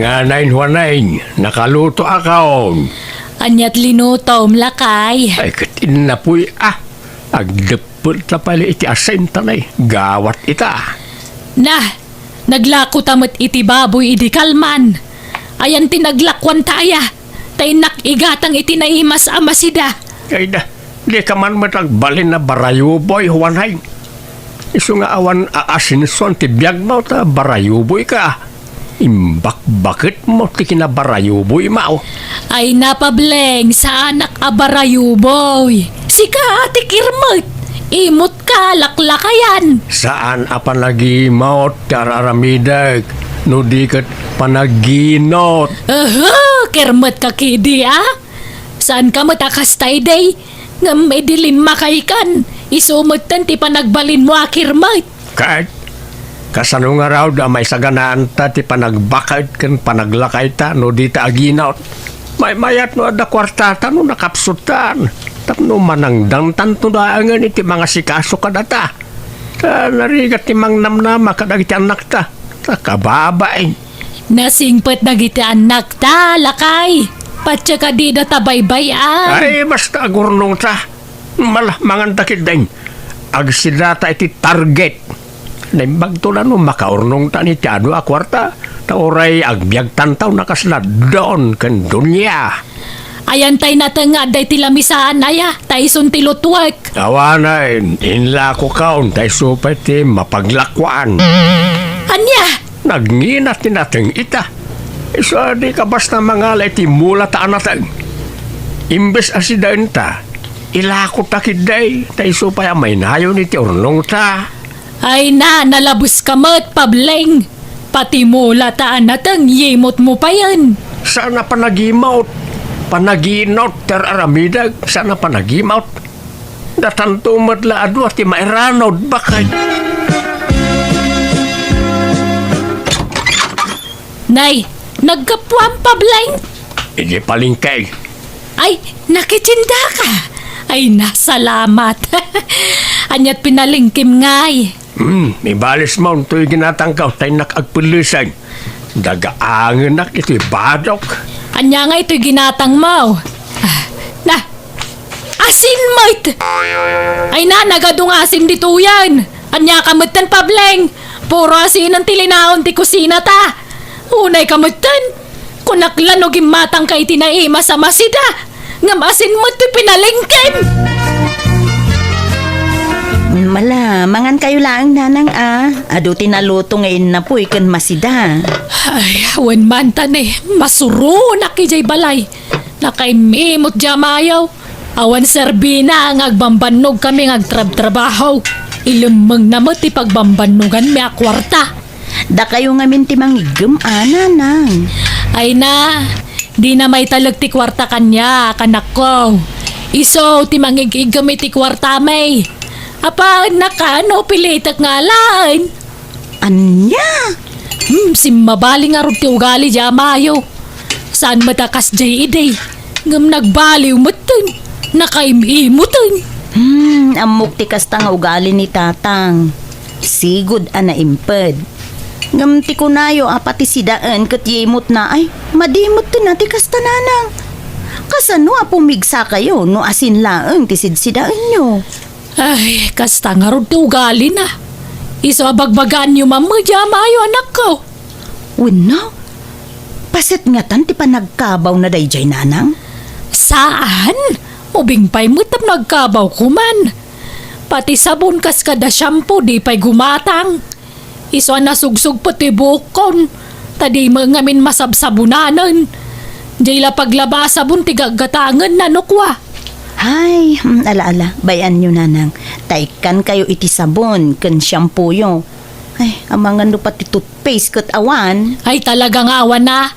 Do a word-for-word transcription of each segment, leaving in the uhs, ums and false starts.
Nganay, Juanay, nakalutoakon. Aniat linutom, lakay? Ay, ket innapuy, a. Agdeppelta pay iti asin, tanay. Gawat ita. Na, naglakota met iti baboy idi kalman. Ayan ti naglakuanta aya? Ta innak igatang iti naimas a masida. Ay da, dika man met agbalin a barayuboy, Juanay. Isu nga awan aasinsuan ti biagmo ta barayuboyka. Imbakbaketmo ti kinabarayuboymo. Ay na, Pableng, saanak a barayuboy. Sika ti kirmet. Imotka, laklakayan. Saan a panagimot ti ar-aramidek, no di ket panaginot. Aha, kirmetka kidi, a? Saanka met a kasta idi, ngem idi limmakaykan, isu metten ti panagbalinmo a kirmet. Ket, kasano ngarud a maisaganaanta ti panagbaket ken panaglakayta no dita aginot? Maymayat no adda kuartata no nakapsutan, tapno manangdangtanto laengen iti mangasikaso kadata. Ta narigat ti mangnamnama kadagiti annakta. Ta kababain. Nasingpet dagiti annakta, lakay. Patse kadi data baybay-an. Ay, basta agurnongta. Mala, manganta ketdin. Agsidata iti target. Naimbagto la no makaurnongta iti adu a kuarta. Ta uray agbiagtanto a kasla don ken doña. Ayan tay nateng nga adda iti lamisaan aya, ta isun ti lutuek. Awanen, inlakokon, ta isu pay ti mapaglakuan. Ania? Nagngina ti nateng ita. Isu a dika basta mangala iti mulata a nateng. Imbes a sidaenta, ilakota ketdi, ta isu pay a mainayon iti urnongta. Ay na, nalabeska met, Pableng. Pati mulata a nateng, yimotmo payen. Saan a panagimot. Panaginot ti ar-aramidek, saan a panagimot. Datanto met la a dua ti mairanod, bakay. Nay, naggapuam, Pableng? Idi palengke. Ay, nakitsindaka. Ay, nasalamat. Aniat pinalengkem ngay? Hmm, ibalismo toy ginatangko, ta innak agpelleseng. Dagaangenak iti badok. Ania ngay toy ginatangmo? Ah, na, asin met! Ay na, nagadu nga asin ditoyen. Aniaka metten, Pableng? Puro asinen ti linaon ti kusinata. Unayka metten. Kunak la no gimmatangka iti naimas a masida, ngem asin met ti pinalengkem. Mala, mangankayo laeng, nanang, a. Adu ti naluto nga innapuy ken masida. Ay, wen man ta ne, masuronak idiay balay. Nakaim-imot diay amayo. Awan serbina nga agbambannogkami nga agtrabtrabaho. Ilemmengna met ti pagbambannoganmi a kuarta. Dakayo ngamin ti mangiggem a, nanang. Ay na, dina maitalek ti kuarta kaniak, anakko. Isu ti mangig-iggem iti kuartami. Apaennaka no pilitek nga alaen. Ania? Hmm, simmabali ngarud ti ugali diay amayo. Saan met a kasdiay idi, ngem nagbaliw metten, nakaim-imoten. Hmm, ammok ti kasta nga ugali ni Tatang. Sigud a naimped. Ngem ti kunayo a pati sidaen ket yimotna, ay, madi metten a ti kasta, nanang. Kasano a pumigsakayo no asin laeng ti sidsidaenyo? Ay, kasta ngarud ti ugalina. Isu a bagbagaanyo man met diay amayo, anakko. Wenno, paset ngatan ti panagkabawna daydiay, nanang? Saan? Ubing pay met tapno agkabawko man. Pati sabon kas kada shampoo di pay gumatang. Isu a nasugsugpet ti buokkon, ta di met ngamin masabsabonanen. Diay la paglaba a sabon ti gaggatangenna no kua. Ay, hmm, ala, ala, bay-anyo, nanang. Ta ikkankayo iti sabon ken shampooyo. Ay, amangan no pati toothpaste ket awan. Ay, talaga nga awan a.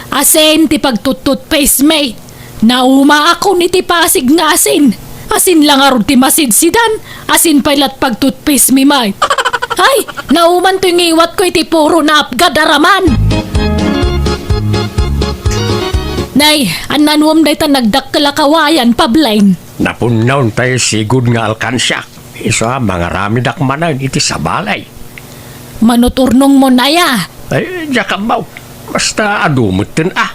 Asin ti pagtut-toothpaste mi. Naumaakon iti Pasig nga asin. Asin la ngarud ti masidsidan. Asin pay lat pagtutpis mi met. Ay, nauman toy ngiwatko iti puro naapgad a raman. Nay, annanuem dayta nagdakkel a kawayan, Pableng? Napunnaw tay sigud nga alkansiak. Isu a mangaramidak manen iti sabali. Manuturnong mon aya? Ay, diak ammo. Basta adu metten a.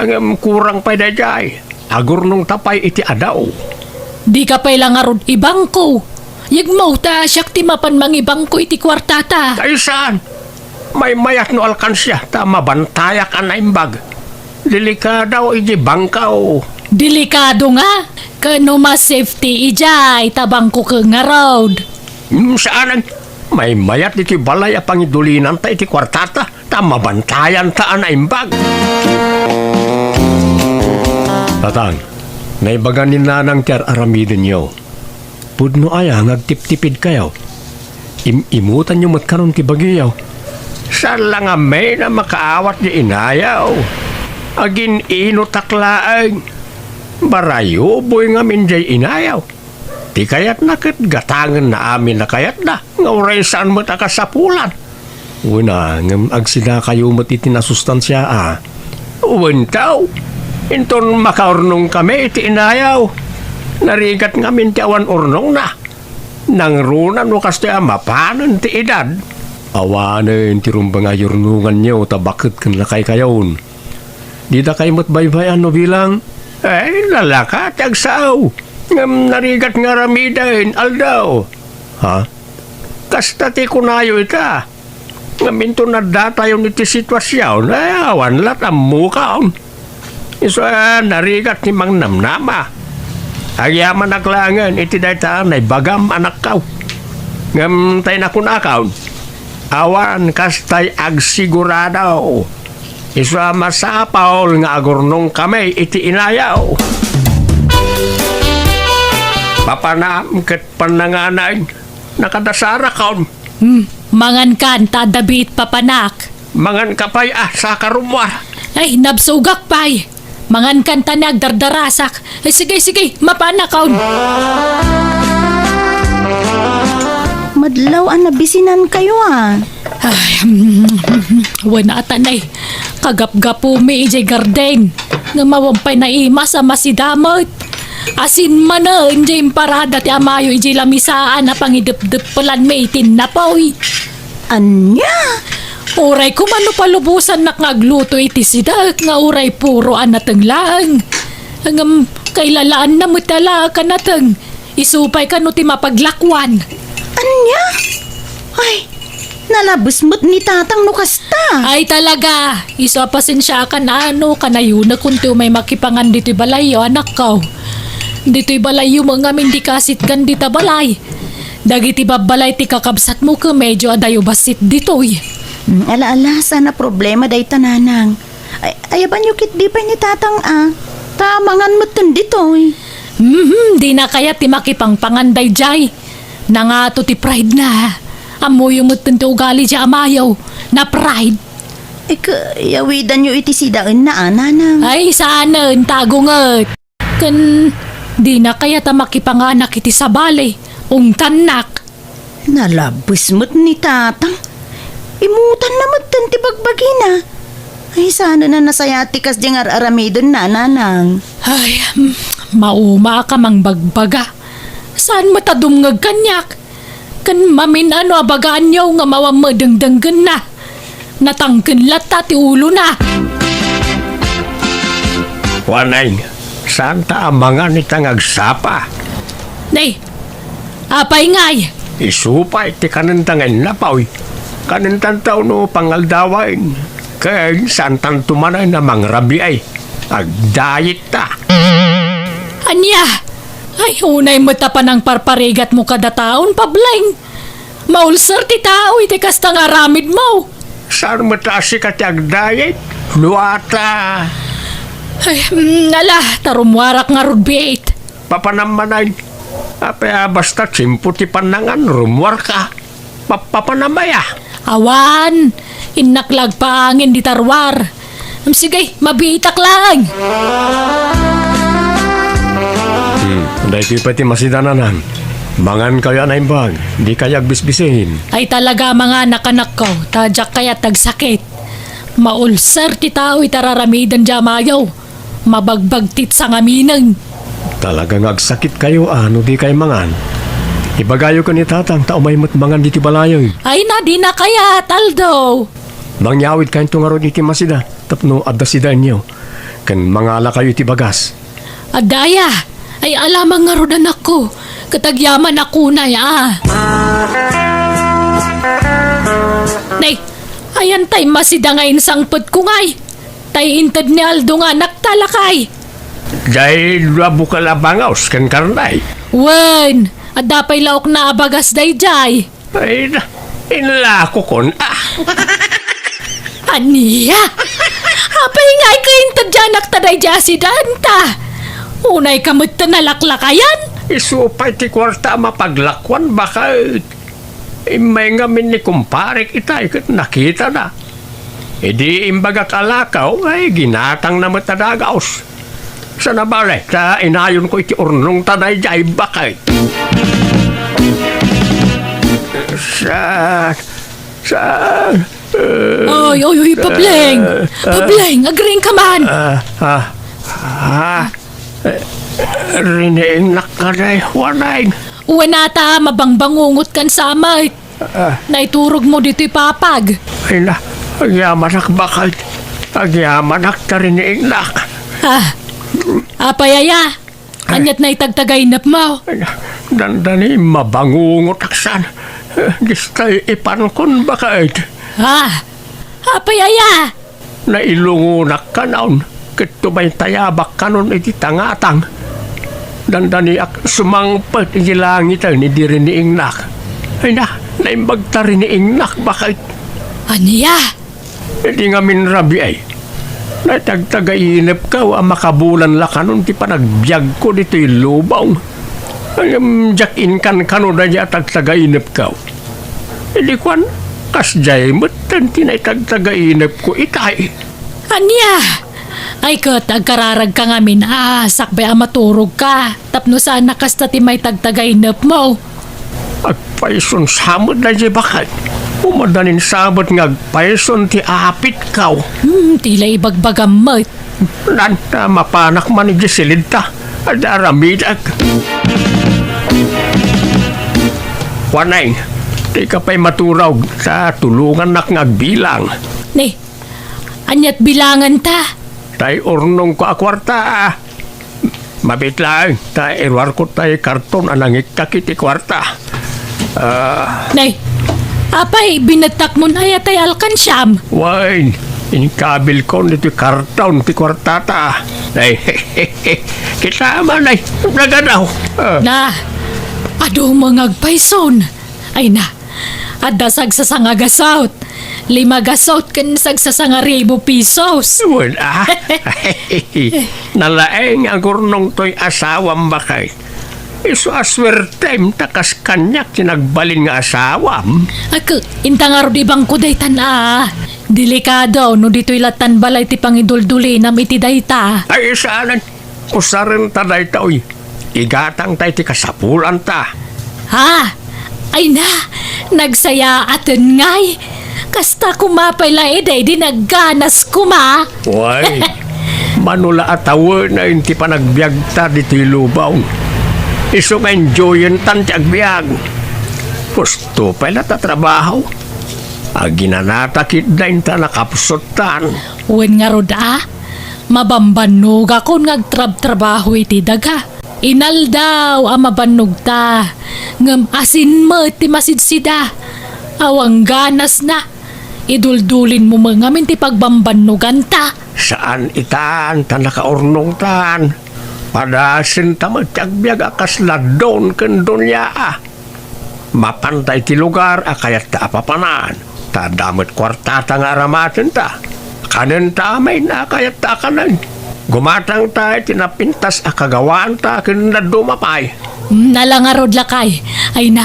Ngem kurang pay daydiay. Agurnongta pay iti adaw. Dika pay la ngarud ibangko. Yegmo ta siak ti mapan mangibangko iti kuartata. Ay saan. Maymayat no alkansia ta mabantayak a naimbag. Delikado iti bangko. Delikado nga? Ken no mas safety idiay ta bangko ket ngarud. Hmm, saanen. Maymayat iti balay a pangidulinanta iti kuartata ta mabantayanta a naimbag. Tatang, naibagan ni Nanang ti ar-aramidenyo. Pudno aya nga agtiptipidkayo? Im-imutanyo met kanon ti bagiyo. Saan la ngamin a makaawat ti inayo. Agin-inutak laeng. Barayuboy ngamin diay inayo. Ti kayatna ket gatangenna amin a kayatna, nga uray saan met a kasapulan. Wen a, ngem agsidakayo met iti nasustansia a. Wen, taw. Inton makaurnongkami iti inayo. Narigat ngamin ti awan urnongna. Nangruna no kastoy a mapanen ti edad. Awanen ti rumbeng a yurnonganyo ta baket ken lakaykayon. Didakay met baybay-an no bilang. Ay, nalaka ti agsao. Ngem narigat nga aramiden, aldaw. Ha? Kasta ti kunayo ita. Ngem inton addatayon iti situasion, ay, awan la ti ammokon. Isu a narigat ti mangnamnama. Agyamanak laengen iti dayta a naibagam, anakko. Ngem tay nakunakon, awan kastay agsigurado. Isu a masapul nga agurnongkami iti inayo. Papanam ket pannanganan, nakadasarakon. Hmm, mangankan ta adda biit papanak. Manganka pay a saka rummuar. Ay, nabsugak pay. Mangankan ta ni agdardarasak. Ay, sige, sige, mapanakon. Madlaw a nabisinankayo a. Ay, wen a tanay. Kagapgapumi idiay garden. Nga mawan pay naimas a masidamet. Asin manen diay imparada ti amayo idiay lamisaan a pangidepdeppelanmi iti napoy. Ania? Uray koma no palubosannak nga agluto iti sidaek nga uray puro a nateng laeng. Ngem kailalaanna met a laak a nateng. Isu pay kano ti mapaglakuan. Ania? Ay, nalabes met ni tatang no kasta. Ay talaga, isu a pasensiakan a no kanayonakon ti umay makipangan ditoy balayyo, anakko. Ditoy balayyo met ngamin di kasitgan dita balay. Dagiti babbalay ti kakabsatmo ket medyo adayo bassit ditoy. Mm, ala, ala, saan a problema dayta, nanang. Ay, ayabanyo ketdi pay ni tatang a. Ta mangan metten ditoy. Mhm, dina kayat ti makipangpangan daydiay. Nangato ti pride na. Ammoyo metten ti ugali diay amayo. Na-pride. Ika, yawidanyo iti sidaenna a, nanang. Ay, saanen, tagunget. Ken dina kayat a makipanganak iti sabali, ungtannak. Nalabes met ni tatang. Imutanna metten ti bagbagina. Ay, saanen a nasayaat ti kasdiay nga ar-aramidenna, nanang. Ay, mm, maumaak a mangbagbaga. Saan met a dumngeg kaniak? Ken mamin-ano a bagaanyo nga mawan met dengdenggenna. Natangken latta ti ulona. Waneng, saanta a mangan ita nga agsapa. Nay, apay ngay? Isu pay ti kanenta nga innapoy. Kanentanta no pangaldawen. Ken saantanto manen a mangrabii. Agdayetta. Ania? Ay, unay met a panangparparigatmo kada taon, Pableng. Maulser ti tao iti kasta nga aramidmo. Saan met a sika ti agdayet? Luata. Ay, mm, ala, ta rummuarak ngarud biit. Papanam manen. Apay a basta tiempo ti pannangan, rummuarka. Papapanam aya? Awan, innak la agpaangin dita ruar. Am, sige, mabiitak laeng. Hmm, daytoy pay ti masidanan. Mangankayo a naimbag, dikayo agbisbisin. Ay talaga, manganak, anakko, ta diak kayat agsakit. Maulser ti tao iti ar-aramiden diay amayo. Mabagbagtit sangaminen. Talaga nga agsakitkayo a no dikay mangan. Ibagayo ken ni tatang ta umay met mangan ditoy balayo. Ay na, dina kayat, aldaw. Mangyawidkayo ngarud iti masida tapno adda sidaenyo, ken mangalakayo iti bagas. Adda aya? Ay, alamang ngarud, anakko, ket agyamanak unay a. Nay, ayan tay masida nga insangpetko ngay. Tay inted ni Aldo nga anakta, lakay. Jay dua bukel a bangaw ken karne. Wen, adda pay laokna a bagas dayjay. Ay, na, inlakokon, ah. Ania? Apay nga ay kainted ti anakta dayjay a sidaenta? Unayka met ta nalaklakayan? Isu pay ti kuarta a mapaglakuan, baket. Immay ngamin ni kumparek itay ket nakitana. Idi imbagak a lakaw, ay ginatangna met a dagaos. Saan a bale, ta inayonko iti urnongta dayjay, baket. Saan? Saan? Eh, Oy, oy, oy, Pableng! eh, eh, Pableng, agriingka man! Ah, ah, ah, eh, riniingnak kadi, Juaneng. Wen ata, mabangbangungotkan sa met. Ah. Naiturogmo ditoy papag. Ay na, agyamanak, baket. Agyamanak ta riniingnak. Ah, apay aya? Aniat na itagtagainepmo? Ay na, dandani mabangungotak san. Eh, distay ipankon, baket. Ah, apay aya? Nailungonak kanon, ket tumaytayabak kanon iti tangatang. Dandaniak sumangpet iti langiten idi riniingnak. Ay na, naimbag ta riniingnak, baket. Ania? Idi ngamin rabii, naitagtagainepko a makabulan la kanon ti panagbiagko ditoy lubong. Ngem diak inkankano daydi a tagtagainepko. Idi kuan, kasdiay metten ti naitagtagainepko itay. Ania? Ay ket, agkararagka ngamin a sakbay a maturogka tapno saan a kasta ti maitagtagainepmo. Agpayson sa met daydi, baket. Umadanin sabet nga agpayson ti apitko. Hmm, ti la ibagbagam met. Nan, ta mapanak man idiay silidta, adda aramidek. Juaneng, dika pay maturog, ta tulongannak nga agbilang. Ni, aniat bilanganta? Tay urnongko a kuarta, ah. Mabiit laeng, ta iruarko tay karton a nangiktak iti kuarta. Ah. Nay, apay, binettakmon aya tay alkansiam? Wen, inkabilkon iti karton ti kuartata. Nay, kita man, nay, nagadaw. Ah. Na, adu mo nga agpayson. Ay na, adda sagsasanga gasot. Lima gasot ken sagsasanga ribu pisos. Wen, ah. Nalaeng nga agurnong toy asawam, baket. Isu a suertem ta kas kaniak ti nagbalin nga asawam. Ak, inta ngarud ibangko daytan a. Delikado no ditoy lattan balay ti pangiduldulinam iti dayta. Ay, saanen. Usarenta dayta, uy. Igatangta iti kasapulanta. Ha? Ay na, nagsayaaten ngay. Kasta koma pay la idi nagganas koma. Way, mano la a tawen a inti panagbiagta ditoy lubong. Isu nga enjoyentan ti agbiag. Husto pay la ta trabaho. Aginanata ketdi inta nakapsuttan. Wen ngarud a, mabambannogakon nga agtrabtrabaho iti daga. Inaldaw a mabannogta, ngem asin met ti masidsida. Awan ganasna. Iduldulin mo met ngamin ti pagbambannoganta. Saan itan ta nakaurnongtan. Padasenta met ti agbiag a kasla don ken donia a. Mapanta iti lugar a kayatta a papanan, ta adda met kuartata nga aramatenta. Kanenta amin a kayatta a kanen. Gumatangta iti napintas a kagawaanta ken dadduma pay. Nala ngarud, lakay. Ay na,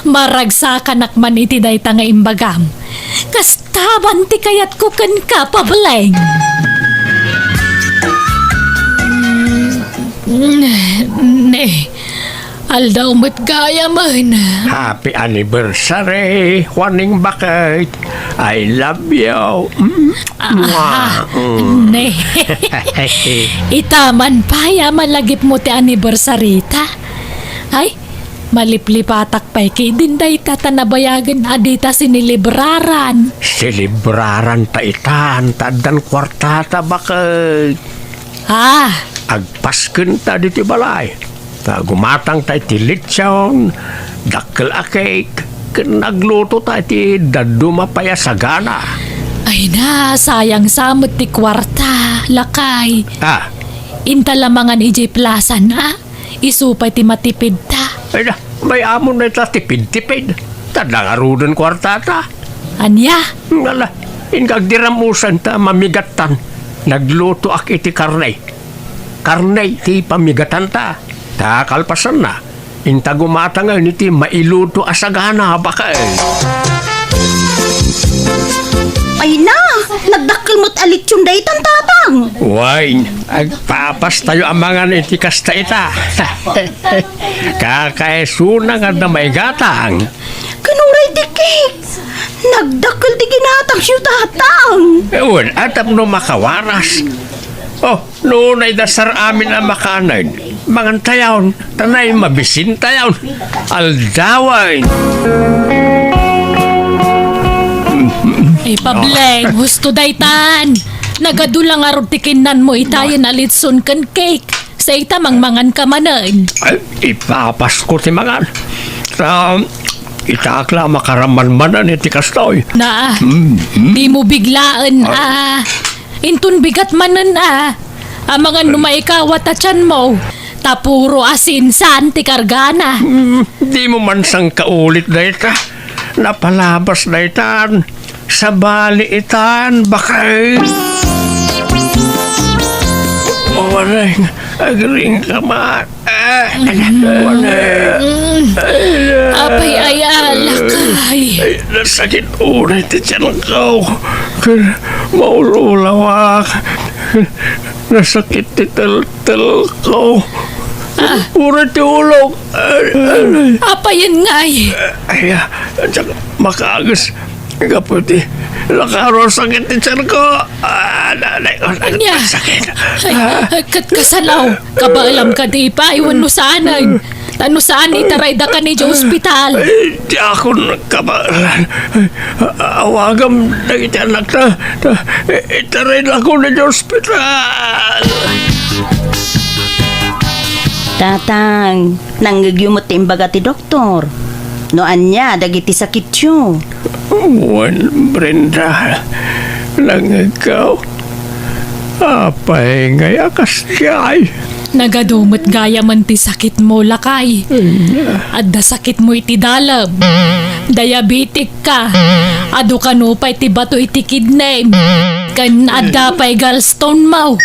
maragsakanak man iti dayta nga imbagam. Kasta ban ti kayatko kenka, Pableng. Ne, aldaw met gayamen. Happy anniversary, Juaning baket. I love you. Mm. Ah, Mwah. Mm. Ne. Ita man pay a malagipmo ti anniversary ta. Ay, Maliplipatak pay ketdin dayta ta nabayagen a dita sinelebraran. Selebraranta itan ta addan kuartata, baket. Ah! Agpaskenta ditoy balay. Ta gumatangta iti litson, dakkel a cake, ken aglutota iti dadduma pay a sagana. Ay na, sayang sa met ti kuarta, lakay. Ah. Inta la mangan idiay plaza na. Isu pay ti matipidta. Ay da, may amon na ita tipid-tipid. Ta adda ngaruden kuartata. Ania? Ala, inka agdiram usan ta mamigattan. Naglutoak iti karne. Karne ti pamigatanta. Ta kalpasanna, inta gumatangen iti mailuto a sagana, baket. Ay na, nagdakkel met a litson daytan, Tatang. Wen, agpapastayo a mangan iti kasta ita. Kakaisuna nga adda maigatang. Ken uray ti cake. Nagdakkel ti ginatangyo, Tatang. Wen, a tapno makawaras. Oh, no, naidasar amin a makanen. Mangantayon, tanay mabisintayon. Aldawen. Ay, Pableng, husto daytan. Nagadu la ngarud ti kinnanmo itayen a litson ken cake. Sa ita mangmangan ka manen. Ay, ipapasko ti mangan. Ta, itaak la a makaramanmanan iti kastoy. Na, Mm, mm. Di mo biglaen, ah. Inton bigat manen, ah. Amangan no maikawat a tianmo. Ta puro asin saan ti kargana. Mm, di mo man sangkaulit dayta. Napalabas daytan. Sabali itan, baket. Awanay, agring ka man. Ah, awanay. Apay aya, lakay. Ay, nasakit unay ti tiyanko. Ken maul-ulawak. Nasakit ti teltelko. Ah. Uray ti ulok. Ay, ay. Apayen ngay? Ay, ah, diak makaages. Gapu ti nakaro sakit ti tiyanko. Ah, nanay ko, ania? Sakit. Ay, ah. Ay, ket kasano? Kabaelam kadi pay wenno saanen? Ta no saan, itaraydakon idiay ospital. Ay, diakon kabaelan. Ay, a-, awagam dagiti annakta. Ta, itaraydakon idiay ospital. Tatang, nangngegyo met ti imbaga ti doktor. No ania dagiti sakityo? Wen, Brenda, nangngegko. Apay ngay a kasdiay? Nagadu met gayamen ti sakitmo, lakay. Ania? Adda sakitmo iti dalem. Diabetic ka. Adu kano pay ti bato iti kidney. Ken adda pay gallstone mo.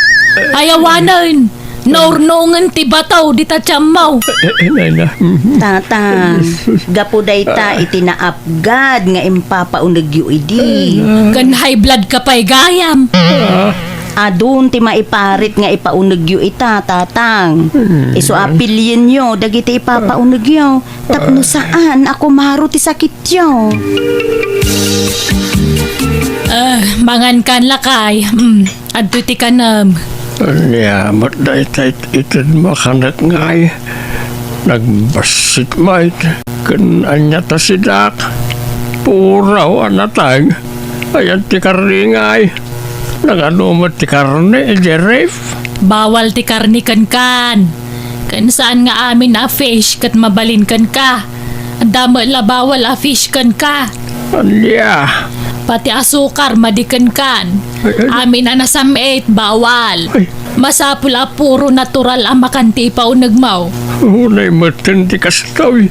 Ay awanen. Naurnongen ti bato dita tiammo. Eh, eh, nay na. Mhm. Tatang, gapu dayta iti naapgad nga impapaunegyo idi. Ken high blood ka pay gayam. Ah. Adun ti maiparit nga ipaunegyo ita, Tatang. Hmm. Isu a pilienyo dagiti ipapaunegyo. Tapno saan a kumaro ti sakityo. Ah, mangan kan lakay. Mm. Adtoy ti kanem. Ania met dayta it-, itedmo a kanek ngay? Nagbassit met. Ken ania ta sidak? Puraw a nateng. Ayan ti karne ngay. Nagadu met ti karne idiay ref? Bawal ti karne kenkan. Ken saan nga amin a fish ket mabalin kenka. Adda met la bawal a fish kenka. Ania? Pati asukar, madi kenkan. Ay, ay. Amin a nasam-it, bawal. Ay. Masapul a puro natural a makan ti ipaunegmo. Unay metten ti kastoy.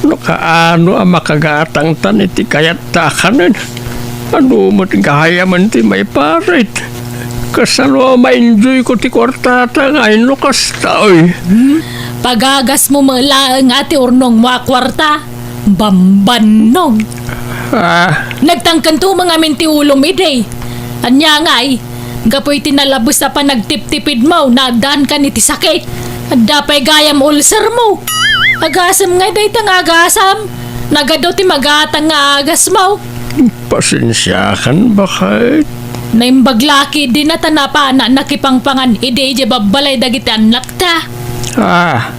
No kaano a makagatangtan iti kayatta a kanen? Adu met gayamen ti maiparit. Kasano a ma-enjoyko ti kuartata ngay no kasta, oy? Hmm? Pagagasmo met laeng a ti urnongmo a kuarta. Bambannong. Ah. Nagtangkento met ngamin ti ulom idi. Ania ngay, gapu iti nalabes a panagtiptipidmo, naaddaankan iti sakit. Adda pay gayam ulcermo. Agasem ngay dayta nga agasam. Nagadu ti magatang nga agasmo. Pasensiakan, baket. Naimbag la ketdin a ta napana nakipangpangan idi idiay babbalay dagiti annakta. Ah,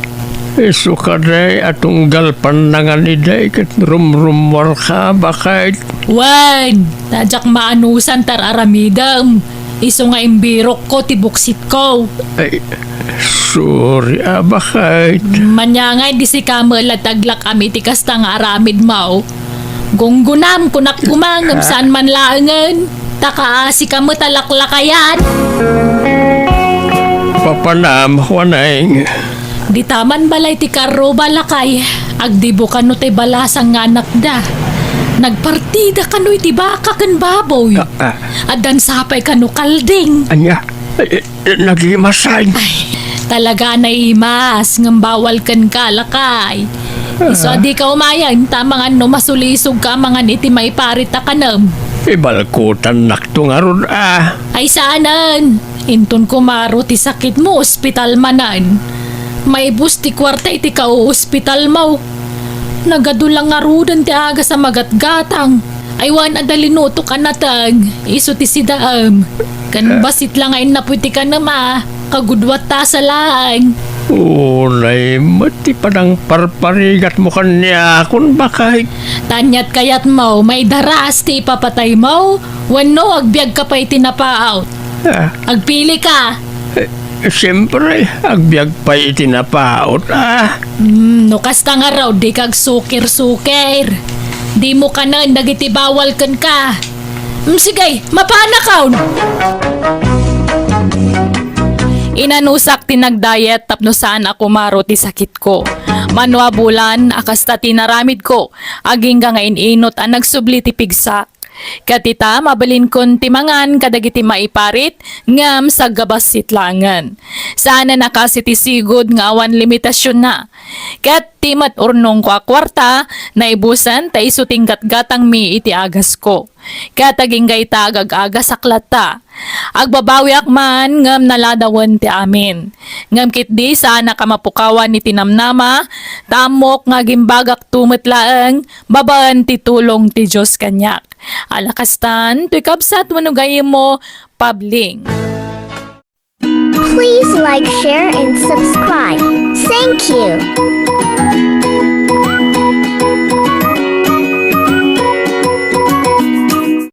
Isu kadi a tunggal pannangan idi ket rumrummuarka, Abakay. Wen, ta diak maanusan ti ar-aramidem. Isu nga imbirokko ti buksitko. Ay, sorry, Abakay. Ania ngay idi sika met la ti aglak-am iti kasta nga aramidmo. Gunggunam, kunak koma, ngem saan man laengen. Ta kaasika met a laklakayan. Papanam, Juaneng. Dita man balay ti karruba, lakay, agdibo kano ti balasang nga anakda. Nagpartida kano iti baka ken baboy. Ah, ah. Addan sapay kano kalding. Ania? Eh, eh, nagimasan. Ay, talaga naimas, ngem bawal kenka, lakay. Isu a dika umayen, ta amangan no masulisogka amangan iti maiparit a kanem. Ibalkutannakto ngarud a. Ay, saanen. Inton kumaro ti sakitmo, ospital manen. Maibus ti kuarta iti kauospitalmo. Nagadu la ngaruden ti agas a magatgatang. Ay, wen adda linutok a nateng, isu ti sidaem. Ken bassit la nga innapoy ti kanem a, kagudua ta sa laeng. Unay met ti panangparparigatmo kaniakon, Abakay. Ta aniat kayatmo, maidaras ti ipapataymo, wenno agbiagka pay iti napaot? Ah. Agpilika. Eh, siempre, agbiag pay iti napaot, ah. Hmm, no kasta ngarud, dika agsukir-sukir. Dimo kanen dagiti bawal kenka. Hmm, sige, mapanakon! Inanusak ti nag-diet tapno saan a kumaro ti sakitko. Mano a bulan a kasta ti naramidko, agingga nga in-inut a nagsubli ti pigsak. Ket ita, mabalinkon ti mangan kadagiti maiparit, ngem saggabassit laengen. Saanen a kas iti sigud nga awan limitasionna. Ket ti met urnongko a kuarta, naibusen ta isu ti inggatgatangmi iti agasko. Ket agingga ita agag-agasak latta. Agbabawiak man, ngem naladawen ti amin. Ngem ketdi saanak a mapukawan iti namnama, ta ammok nga agimbagakto met laeng babaen ti tulong ti Dios kaniak. Ala kastan, toy kabsat wenno gayyemmo, Pabling. Please like, share, and subscribe. Thank you.